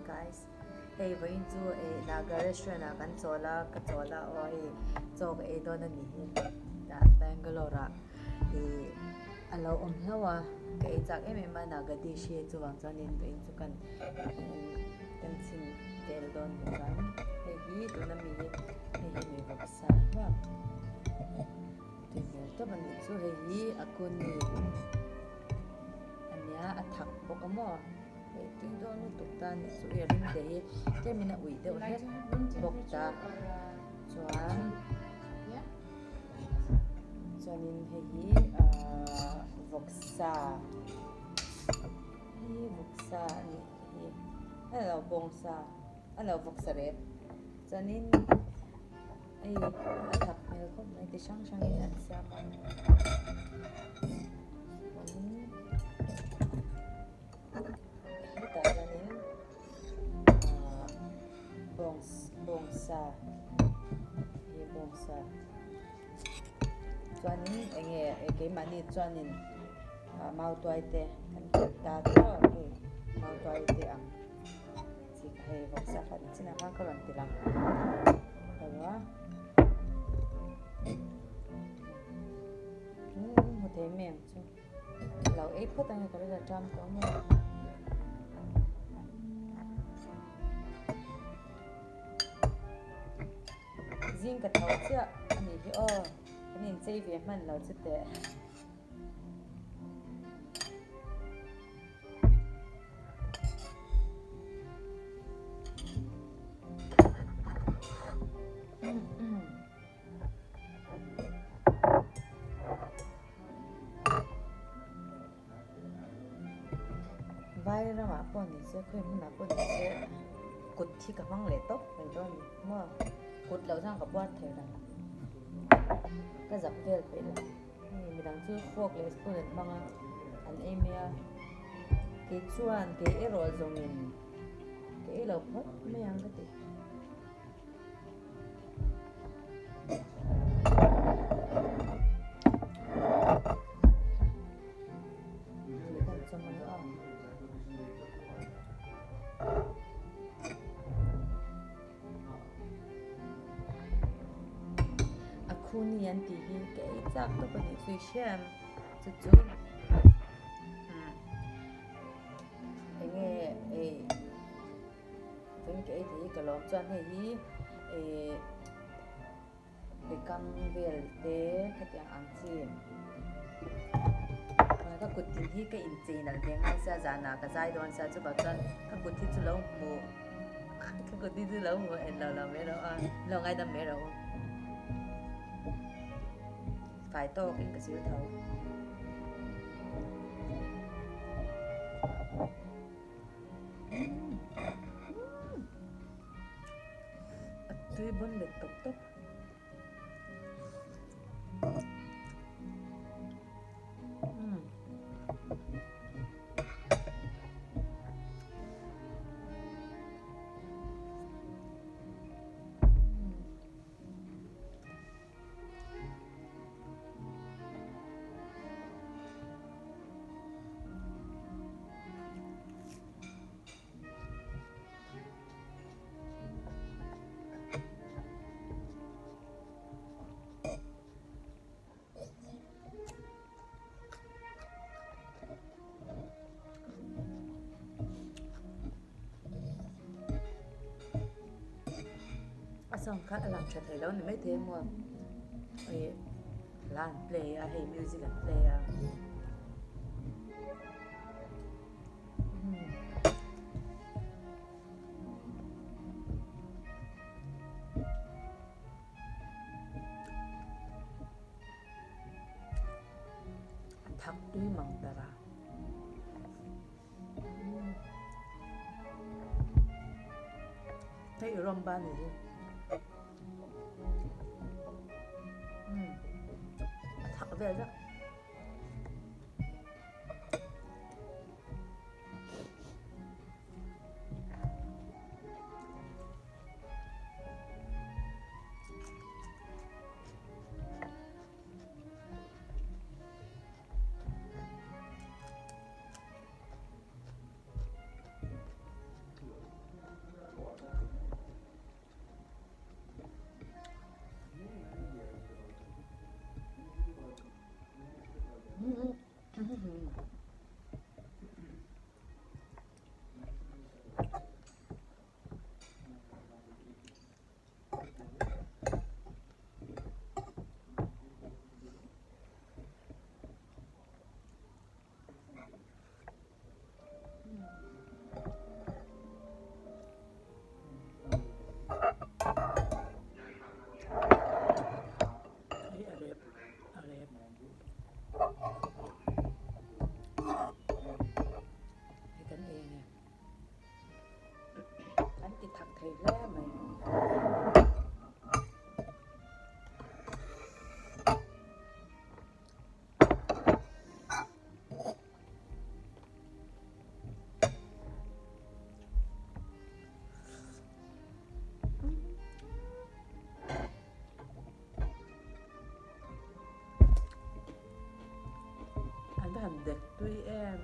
Guys hei vawiin chu eh Naga restaurant ah kan chawl a ka chawl a aw hei chaw ka ei dawn a nih hi tah Bangalore ah ih a lo awm hlauh a ka ei chak em em a Naga dish hi chuvang chuanin vawiin chu kan kan chhin tel dawn ni chuan hei hi tuna mi hi hei hi mi vawk sa hlauh tui hmel tawp a nih chu hei hi a kuni a nia a thak bawk a maw. Hei tui dawn lutuk ta anih chu i ring te hi tlemin a uih deuh hlek bawk ta chuan chuanin hei hi ahh vawksa hi vawksa anih hi a lo bawngsa a lo vawksa rep chuanin hei a thak hmel khawp mai ti hrang hrangin an siam a chuanin. Hetah hianin ahh bawng bawngsa he bawngsa chuanin eng nge keimahni chuanin ah mautuai te kan ken ta tawh hei mautuai te ang chi kha hei vawksa kha ni chinah khan ka rawn ti lang lo a hmu thei mai ang chu. Lo ei phawt ang e ka rilru a ṭam tawh maw. Zing ka tho chiah a nih hi aw kan inchei ve hman lo chu teh. Vai ramah pawh ni se khawi hmunah pawh ni se kut hi ka hmang leh tawp mai dawn a ni maw kut loh chuan ka buat thei lo ka zak vel peih lo hei midang chu fork leh spoon an hmang a an ei mai a kei chuan kei erawh zawngin ka ei lo phawt mai ang ka ti. A khuni an tih hi ka ei chak tawp a nih chu i hria em chu chu eng nge ei. Veng ka ei thei hi ka lawm chuan hei hi ihh bekang vel te khatiang ang chi ka kut tin hi ka inchei nalh ve ngai sia zanah ka zai dawn sia chuvang chuan ka kut hi chu lo hmu ka kut hi chu lo hmu en lo lo mai rawh a lo ngaidam mai rawh u fai tawk in ka sil tho. A tui bawn let tawp tawp. A sound kha a lang tha thei lo ni maithei a maw ih hla an play a hei music an play a. A thak tui mang tar a. Hei rawng ban ni hi. A thak vel vek. thei hle mai. An va han dek tui em.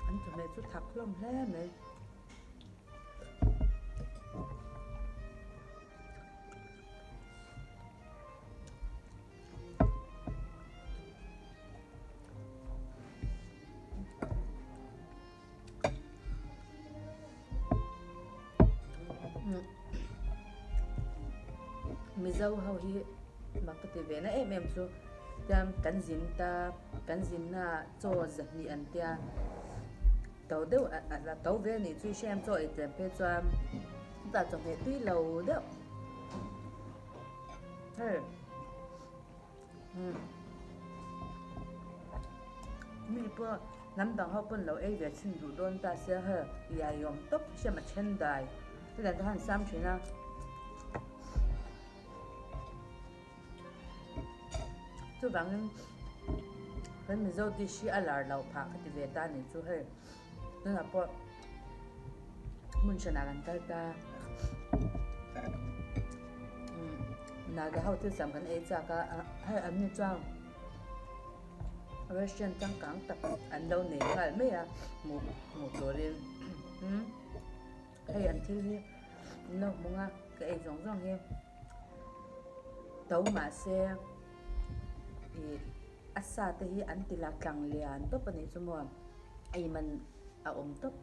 An chawhmeh chu thak hlawm hle mai. Mizo ho hi mak ka ti ve na em em chu tiang kan zin ta kan zin na ah chaw zahnih an tia to deuh a to ve anih chu i hriat em chaw ei tlem phei chuan chutah chawhmeh tui lo deuh hei. Mi pawh hnam dang ho pawn lo ei ve chhin duh dawn ta sia hei iai awm tawp hriam a then dai hetiang te khan an siam thin a. Chuvangin kan Mizo dish hi a lar loh phah ka ti ve ta a nih chu hei tunah pawh hmun hranah kan kal ta Naga ho thil siam kan ei chak a hei an ni chuan restaurant changkang tak an lo nei nghal mai a hmuh hmuh turin hei an thil hi an lo hmung a ka ei zawng zawng hi to mahse ih a sa te hi an ti la tlang lian tawp a nih chu maw ei man a awm tawp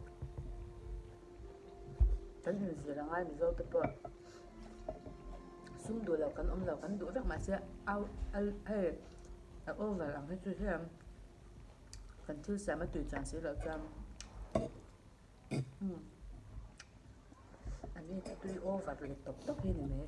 kan inzir a ngai mizo te pawh sum duh loh kan awm lo kan duh vek mahse au al hei a over ang hi chu hian kan thil siam a tui chuan si loh chuan An ni chu tui over leh tawp tawp hi a ni mai.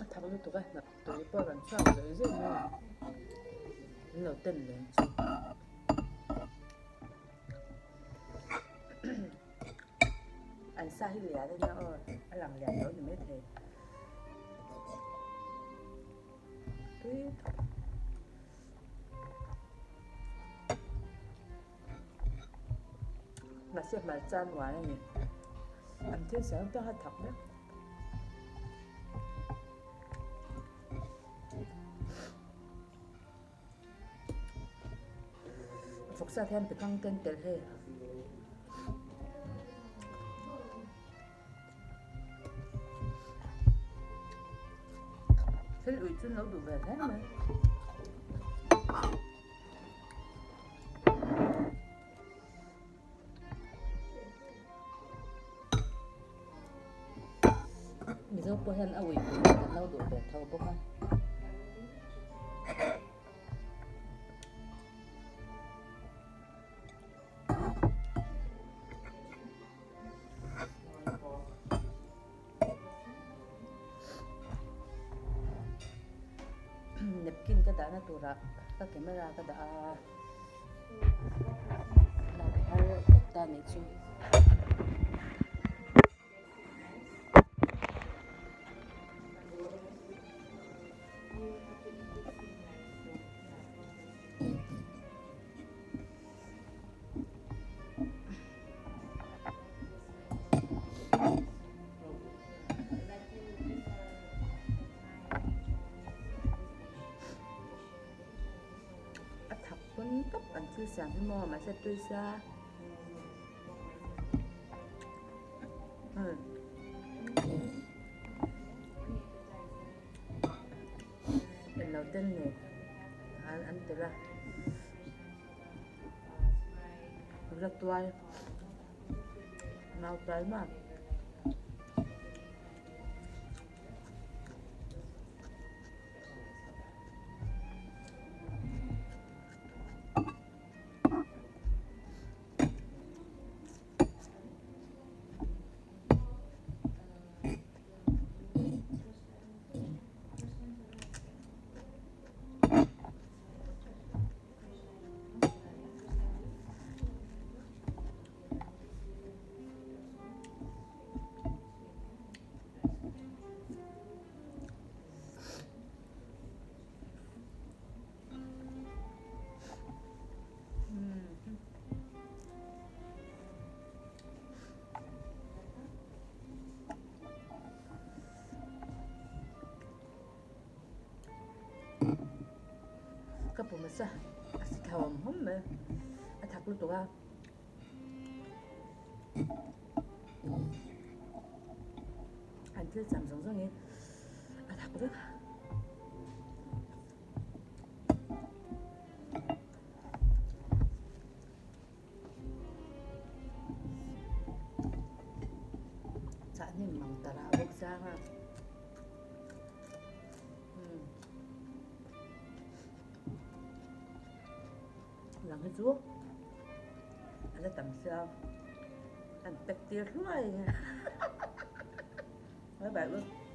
A thak lutuk a hnap tui pawh a rawn chhuak zawih zawih mai a an lo ten leh ang chu. An sa hi lian a nia aw a lang lian lo a ni maithei. Tui tak. Mahse hmarcha nual a ni. An thil siam apiang a thak vek. Vawksa hian bekang te an telh hei. Thil ui chu an lo duh ve hle mai. Mizo pawh hian a uipui hi kan lo duh ve tho bawk a. Napkin ka dahna turah ka camera ka dah a lak a har tawp ta anih chu. A thak pawn tawp an thil siam hi maw mahse tui sia Englo ten nen an telh a. La tuai nau tuai ma. Ka pum a sa a si thau awm hawm mai a thak lutuk a an thil cham zawng zawng hi a thak vek a. Chah hnim mang ta lah bawk zang a Lang hi chu a la tam sia an pack tir hluai. Bye bye.